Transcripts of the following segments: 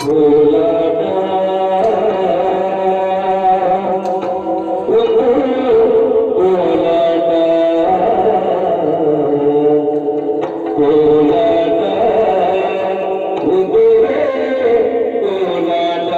ಕೋಲಾಟ ಒಂದು ಕೋಲಾಟ, ಕೋಲಾಟ ಒಂದು ಕೋಲಾಟ.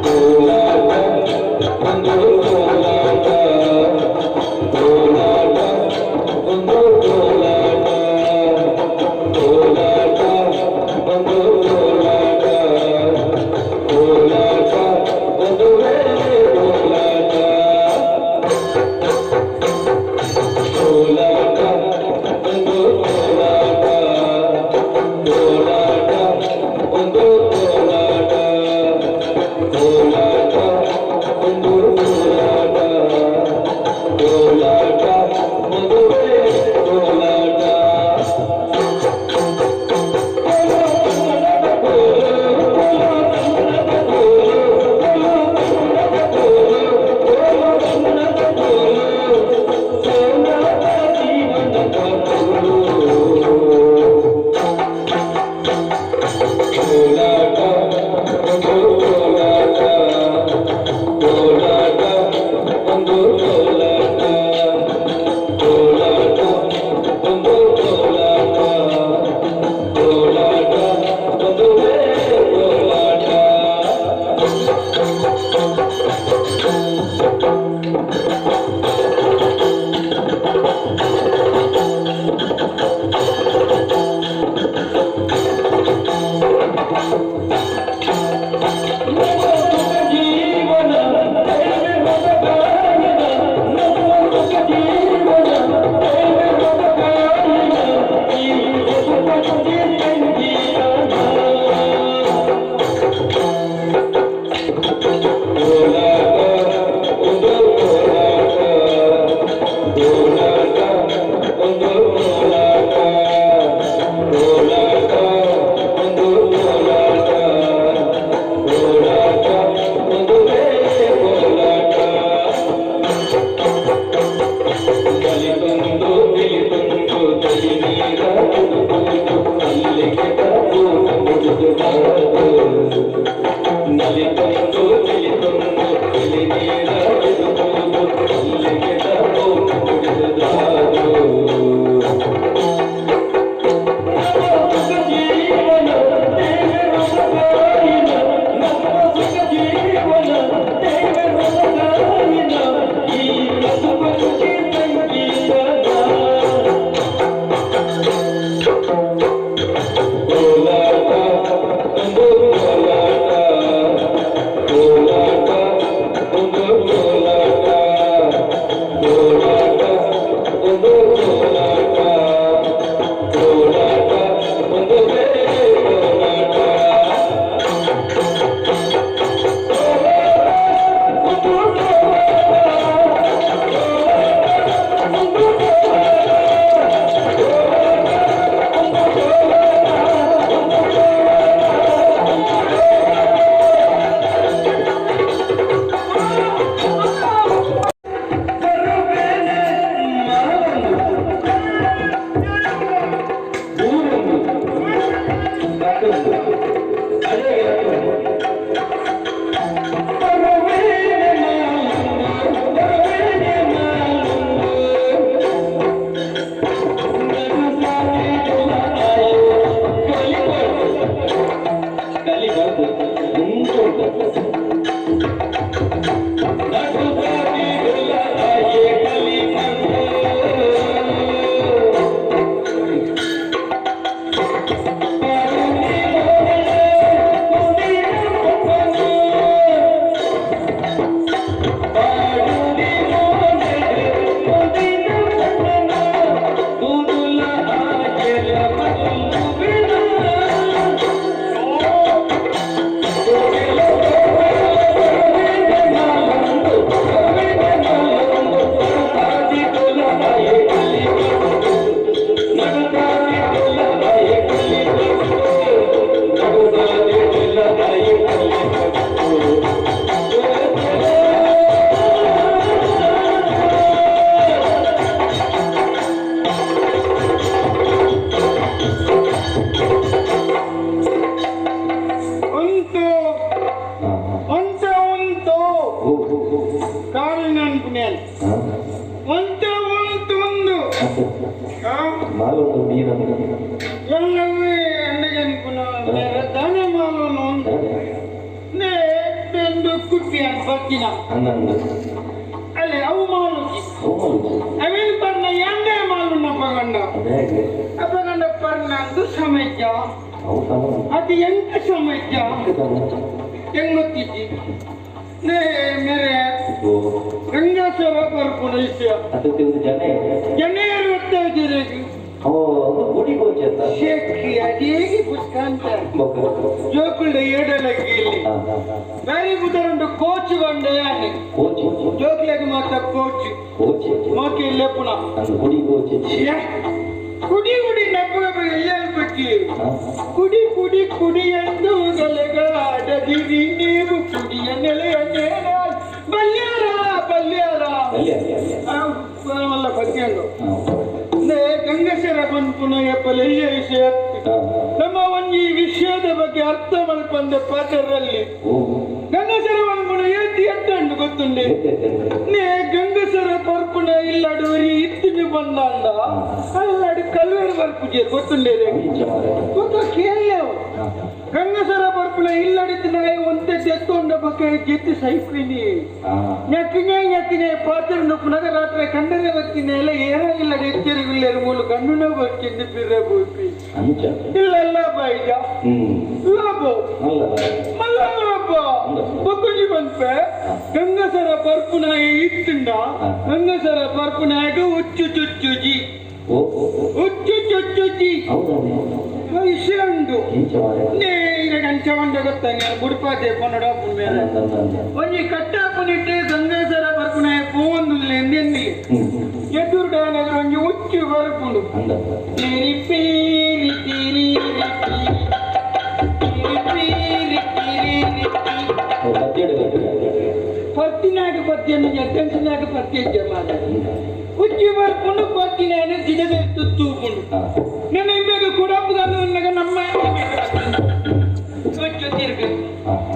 ಕೋಲಾಟ ಒಂದು ಕೋಲಾಟ, ಕೋಲಾಟ ಒಂದು ಕೋಲಾಟ. ಒಂತೆ ಉಂಟುಂದು ಮಾಲೊಂದು ನೀರನ್ನು ಎಲ್ಲವೇ ಅಣ್ಣಗನ್ಪುನ ಬೇರೆ ದಾನೆ ಮಾಲೋನು ನೇ ಬೆಂದು ಕುಟ್ಟಿ ಅಂತ ಬರ್ತಿನ ಅನ್ನಂದು ಅಲ್ಲಿ ಅವು ಮಾಲುಜಿ ಅವೇನು ಪರ್ನ ಎಂದೇ ಮಾಲುನ ಪಗಂಡ ಹೇಗೆ ಅಪಗಂಡ ಪರ್ನ ಅಂದು ಸಮಸ್ಯ ಅವು ಸಮ ಅದು ಎಂತ ಸಮಸ್ಯ ಹೆಂಗ್ ಗೊತ್ತಿದ್ದಿ ನೇ ಮೇರೆ ಗಂಗಾಸರ ಬರ್ಪುನ ವಿಷಯ ಅದಕ್ಕೆ ಒಂದು ಜನ ಜನ ಗೊತ್ತಾ ಇದ್ದೀರಿ ಓ ಗುಡಿ ಕೋಚ್ ಅಂತ ಶೇಖಿ ಅದೇಗೆ ಪುಸ್ತಕ ಅಂತ ಜೋಕುಳ್ಳ ಏಡಲಕ್ಕೆ ಇಲ್ಲಿ ಬೇರೆ ಬುಧರುಂಡು ಕೋಚ್ ಬಂಡೆ అని ಕೋಚ್ ಜೋಕ್ಲೆಗ್ ಮಾತ್ರ ಕೋಚ್ ಕೋಚ್ ಮೋಕೆ ಲೆಪ್ಪುನ ಅಂದು ಗುಡಿ ಕೋಚ್ ಕುಡಿ ಕುಡಿ ನಪ್ಪಗ ಎಲ್ಲಲ್ಪಕ್ಕಿ ಕುಡಿ ಕುಡಿ ಕುಡಿ ಎಂದು ಗಲೆಗಾಡದಿರಿ ನೀವು ಕುಡಿಯ ನೆಲೆಯ ನೇರ ಬಲ್ಯಾರ ಬಲ್ಯಾರ ಮಲ್ಲ ಪದ್ಯಂಡು ಗಂಗಸರ ಬಂದ್ಪುನ ಎಪ್ಪಲೆಯ್ಯ ವಿಷಯ ನಮ್ಮ ಒಂದು ಈ ವಿಷಯದ ಬಗ್ಗೆ ಅರ್ಥ ಮಲ್ಪಂದ ಪಾತ್ರರಲ್ಲಿ ಗಂಗಸರ ಬಂದ್ಪುನ ಏತಿ ಎಟ್ಟಂಡು ಗೊತ್ತುಂಡೆ ನೇ ಗಂಗಸರ ಪರ್ಪುನ ಇಲ್ಲಡುವರಿ ಇತ್ತಿನ ಬಂದಾಂಡ ಅಲ್ಲಾಡು ಕಲ್ವೇರು ಬರ್ಪುಜೆ ಗೊತ್ತುಂಡೇ ಗೊತ್ತ ಕೇಳಲೇವು ಗಂಗಸರ ಬರ್ಪುನ ಇಲ್ಲಡಿತ್ತಿನ ಒಂತೆ ಜೆತ್ತೊಂಡ ಬಕ್ಕೆ ಜೆತ್ತಿ ಸೈಪಿನಿ ñakkiñe ñakkiñe ಪಾತ್ರ ನೊಪ್ಪುನಗ ರಾತ್ರಿ ಕಂಡರೆ ಬತ್ತಿನ ಎಲ್ಲ ಏನೋ ಇಲ್ಲ ಎಚ್ಚರಿಗಿಲ್ಲೇರು ಮೂಲು ಕಣ್ಣುನ ಬರ್ಚಿಂದು ಪಿರ್ರೆ ಬೂಪಿ ಇಲ್ಲ ಬೈಜ ಲಾಭ ಮಲ್ಲ ಲಾಭ ಬೊಕ್ಕುಂಜಿ ಬಂದ್ಪೆ ಗಂಗಸರ ಪರ್ಪುನಾಯ ಇತ್ತುಂಡ ಗಂಗಸರ ಪರ್ಪುನಾಯಗ ಉಚ್ಚು ಚುಚ್ಚುಜಿ ಉಚ್ಚು ಚುಚ್ಚುಜಿ ವಿಷಯ ಉಂಡು ನೇ ಗಂಚ ಉಂಡು ಗೊತ್ತ ನಾನು ಬುಡ್ಪಾತೆ ಪನ್ನಡ ಮೇಲೆ ಒಂಜಿ ಕಟ್ಟಾಪುನಿಟ್ಟು ಗಂಗಾಸರ ಬರ್ಪುನಾಯ ಪೋವೊಂದುಲ್ಲೆ ಎಂದೆಂದಿ ಎದುರುಡಾನಗರ ಒಂಜಿ ಉಚ್ಚು ಬರ್ಪುಂಡು ತಿರಿ ಪೀರಿ ತಿರಿ ತಿರಿ ಪೀರಿ ತಿರಿ ಪತ್ತಿನಾಗ ಪತ್ತಿಯನ್ನು ಟೆನ್ಷನಾಗ ಪತ್ತಿ ಮಾಡ ಉಚ್ಚು ಬರ್ಪುಂಡು ಪತ್ತಿನಾನ ಗಿಡದ ತೂಪುಂಡು ನನ್ನ ಇಂಬೇಗ ಕೊಡಪ್ಪುದನ್ನು ನಮ್ಮ ಉಚ್ಚು ತಿರುಗು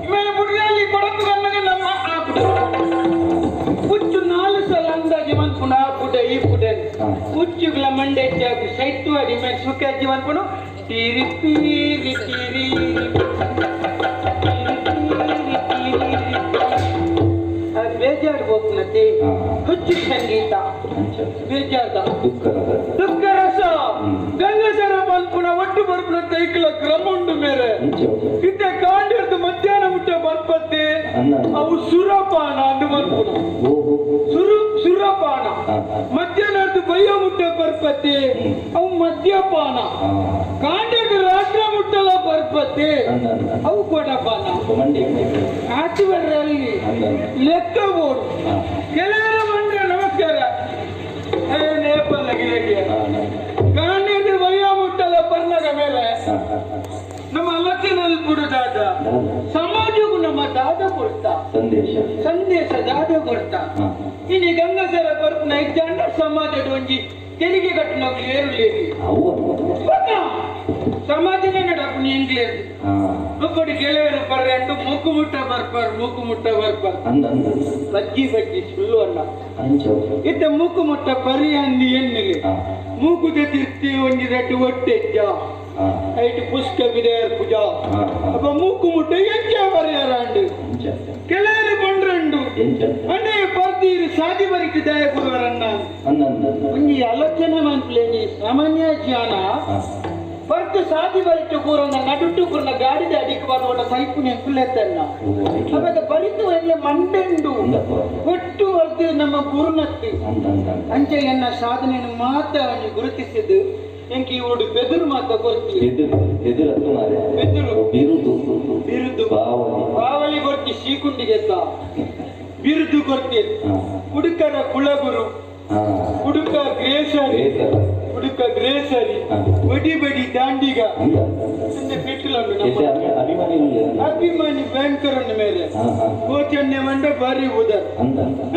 ಇವಾಗ ಬುಡದಲ್ಲಿ ಕೊಡಪ್ಪುದನ್ನಾಗ ನಮ್ಮ ಆ ಪುಟ ಹುಚ್ಚು ನಾಲು ಸಲ ಅಂದಾಜು ಮನ್ಪುಂಡು ಆ ಪುಟ ಈ ಪುಟ ಹುಚ್ಚುಗಳ ಮಂಡೆ ಹೆಚ್ಚಾಗು ಸೈತ್ವಾಡಿ ಮೇಲೆ ಸುಖ ಅಜ್ಜಿ ಮನ್ಪುಂಡು ತೀರಿ ತೀರಿ ತೀರಿ ಬೇಜಾರು ಹೋಗ್ನತಿ ಹುಚ್ಚು ಸಂಗೀತ ಬೇಜಾರ್ದ ದುಃಖರಸ ಗಂಗಸರ ಮಲ್ಪುನ ಒಟ್ಟು ಬರ್ಪುನ ತೈಕಲ ಕ್ರಮ ಉಂಡು ಮೇರೆ ಇದ್ದ ಕಾಂಡಿರ್ದು ಮಧ್ಯಾಹ್ನ ಮುಟ್ಟ ಬರ್ಪತ್ತೆ ಅವು ಸುರಪಾನ ಅಂದು ಮಲ್ಪುನ ಸುರಪಾನ ಮಧ್ಯಾಹ್ನ ಬಯ್ಯ ಮುಟ್ಟ ಬರ್ಪತ್ತೆ ಅವು ಮದ್ಯಪಾನ ಕಾಂಡಿರ್ದು ರಾತ್ರಿ ಮುಟ್ಟಲ ಬರ್ಪತ್ತೆ ಅವು ಕೊಡಪಾನ ಆಚೆ ಬರ್ರಲ್ಲಿ ಲೆಕ್ಕ ಬೋರ್ಡ್ ಕೆಲವರ ಬಂದ್ರೆ ನಮಸ್ಕಾರ ಕಾಂಡಿರ್ದು ಬಯ್ಯ ಮುಟ್ಟಲ ಬರ್ನಾಗ ಮೇಲೆ ನಮ್ಮ ಅಲಚನಲ್ಲಿ ಬಿಡುದಾದ ಸಮಾಜಕ್ಕೂ ನಮ್ಮ ದಾದ ಕೊಡ್ತಾ ಸಂದೇಶ ಸಂದೇಶ ದಾದ ಕೊಡ್ತಾ ಇನ್ನು ಗಂಗಾಸರ ಪರ್ಪುನ ಇದ್ದಾಂಡ ಸಮಾಜದ ಒಂಜಿ ತೆರಿಗೆ ಕಟ್ಟುನೋಗ್ಲಿ ಏರುಲೇರಿ ಸಮಾಜನೇ ನಡಪುನಿ ಎಂಗ್ಲೇರು ಒಬ್ಬಡಿ ಗೆಳೆಯರು ಬರ್ರೆ ಮೂಕು ಮುಟ್ಟ ಬರ್ಪಾರ್ ಮೂಕು ಮುಟ್ಟ ಬರ್ಪಾರ್ ಬಜ್ಜಿ ಬಜ್ಜಿ ಸುಳ್ಳು ಅಲ್ಲ ಇದ್ದ ಮೂಕು ಮುಟ್ಟ ಪರಿ ಅಂದಿ ಎನ್ನಿಲಿ ಮೂಕುದ ತಿರ್ತಿ ಒಂಜಿ ರಡ್ಡು ಒಟ್ಟೆಜ್ಜ ಐಟ್ ಪುಷ್ಕ ವಿದಯರ್ ಪೂಜಾ ಅಪ್ಪ ಮೂಕು ಮುಟ್ಟ ಎಂಚ ಬರ್ಯಾರಂಡು ಕೆಲವರು ಬಂಡ್ರಂಡು ಅಂಡೆ ಬರ್ತೀರಿ ಸಾದಿ ಬರಿಕೆ ದಯ ಕೊಡುವರನ್ನ ಒಂಜಿ ಆಲೋಚನೆ ಮನ್ಪ್ಲೇನಿ ಸಾಮಾನ್ಯ ಜ್ಞಾನ ಬರ್ತು ಸಾದಿ ಬರಿತು ಕೂರನ್ನ ನಡುಟ್ಟು ಕೂರನ್ನ ಗಾಡಿದ ಅಡಿಗೆ ಬರುವಟ ಸೈಪುನಿ ಕುಲ್ಲೆತ್ತನ್ನ ಅವಾಗ ಬರಿತು ಎಲ್ಲ ಮಂಡೆಂಡು ಒಟ್ಟು ವರ್ತು ನಮ್ಮ ಗುರುನತ್ತು ಅಂಚೆ ಎನ್ನ ಸಾಧನೆಯನ್ನು ಮಾತ್ರ ಅವನಿಗೆ ಗುರುತಿಸಿದ್ದು ಎಂಕಿ ಇವಡು ಬೆದರು ಮಾತ ಕೊರ್ತಿ ಬೆದರು ಬಿರುದು ಬಿರುದು ಬಾವಲಿ ಬಾವಲಿ ಕೊರ್ತಿ ಶ್ರೀಕುಂಡಿಗೆತ್ತ ಬಿರುದು ಕೊರ್ತಿ ಕುಡುಕರ ಕುಲಗುರು ಕುಡುಕ ಗ್ರೇಸರಿ ಕುಡುಕ ಗ್ರೇಸರಿ ಬಡಿ ಬಡಿ ದಾಂಡಿಗ ಅಭಿಮಾನಿ ಬ್ಯಾಂಕರ್ ಮೇಲೆ ಕೋಚನ್ನೆ ಮಂಡ ಬಾರಿ ಉದರ್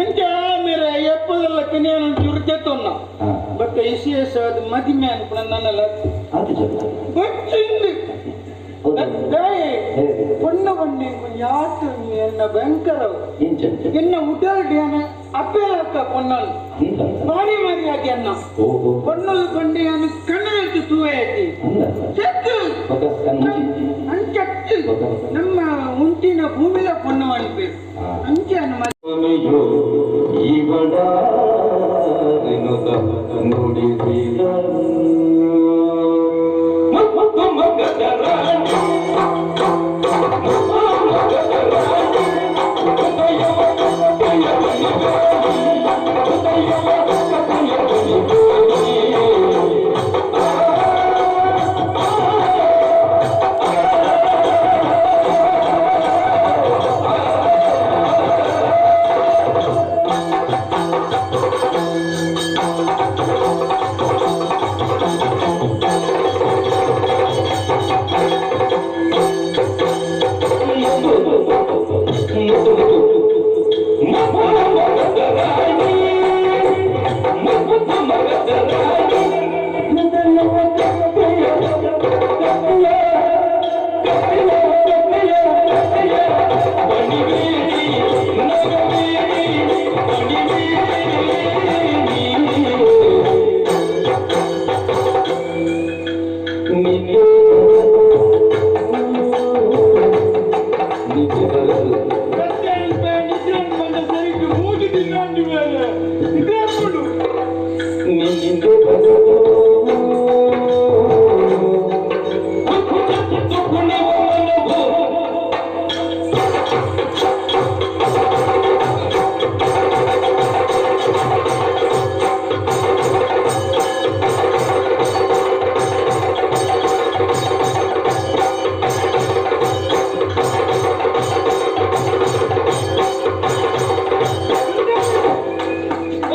ಅಂಚ ಮೇರೆ ಎಪ್ಪದಲ್ಲ ಕನ್ಯಾನ ಚುರುತೆತ್ತೊನ್ನ ಬಟ್ ವಿಶೇಷ ಅದು ಮದಿಮೆ ಅನ್ಪುಣ ನನ್ನಲ್ಲ ಬಚ್ಚಿಂದು ಪೊಣ್ಣು ಬಣ್ಣೆ ಯಾತು ಎನ್ನ ಭಯಂಕರವು. ಇಂಚ. ಎನ್ನ ಉಡಲ್ ಡ್ಯಾನ ಅಪ್ಪೇಲಕ್ಕ ಪೊಣ್ಣನು. ಅಂದ. ಭಾರಿ ಮರ್ಯಾದೆ ಅನ್ನ. ಓಹೋ. ಪೊಣ್ಣು ಬಂಡೆಯನ್ನು ಕಣ್ಣು ತೂವೆ ಐತಿ. ಅಂದ. ಸತ್ತು. ಬೊಕ ಕಣ್ಣು. ಅಂಚತ್ತು ನಮ್ಮ ಉಂಟಿನ ಭೂಮಿಲ ಪೊಣ್ಣು ಅನ್ಪೇರು ಅಂಚೆ ಅನ್ನ. ನುಡಿಸಿದ ಮುತ್ತು ಮಗದ ರಾಣಿ, ಮುತ್ತು ಮಗದ ರಾಣಿ, ಹೃದಯವ ಕಥೆಯ ಬನಿಬೇಡಿ, ಹೃದಯವ ಕಥೆಯ ಬನಿಬೇಡಿ.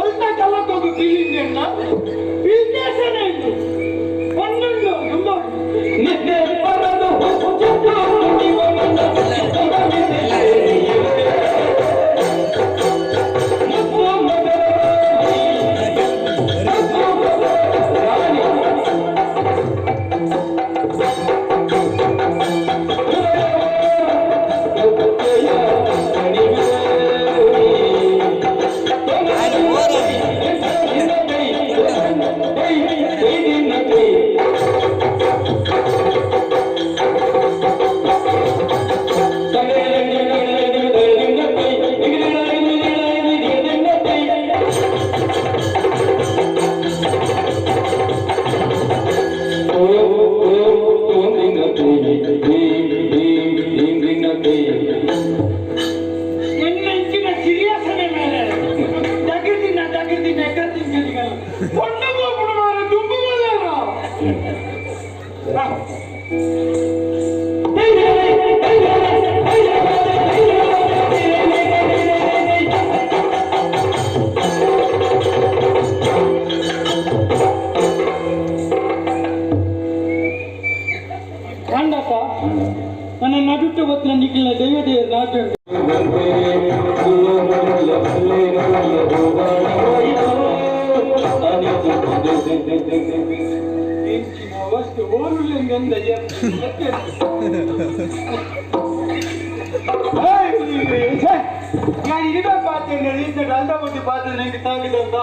ಒಲ್ಟ ಕಲ್ಲಕ್ಕೋಗು ಬೀಳಿಂದೆಣ್ಣ ಬೀಳ್ತೇಸನೆ ಇದು ಪೊಣ್ಣುಂಡು ತುಂಬ. ನಿದ್ದೆ ಬರದು ಹುಚ್ಚು ನುಡಿವ ಮನ. ಮುತ್ತು ಮಗದ ರಾಣಿ, ಮುತ್ತು ಮಗದ ರಾಣಿ. ಹೃದಯವ ಕಣಿವೇರಿ. ಎನ್ನ ಇಂಚಿನ ಸಿರಿಯಸನೆ ಮೇಲೆ ದಗಿದಿನ ದಗಿದಿನ ಎಕ್ಕತ್ತಿನ ಪೊಣ್ಣು ಗೋಪುಣ ಮಾರ ದುಂಬು. ಕಾಂಡಪ್ಪ, ನನ್ನ ನಡುಟ್ಟು ಗೊತ್ತಿನ ನಿಖಿಲ ದೈವ ದೇವ ರಾಜ. ಇಂಚಿನ ವಸ್ತು ಓರುಲೆಂದೆಂದ. ನಾನು ಇದೀಗ ಪಾತ್ರೆ, ಅಲ್ದ ಬುದ್ಧಿ ಪಾತ್ರೆ ನಂಗೆ ತಾಗಿದಂತ.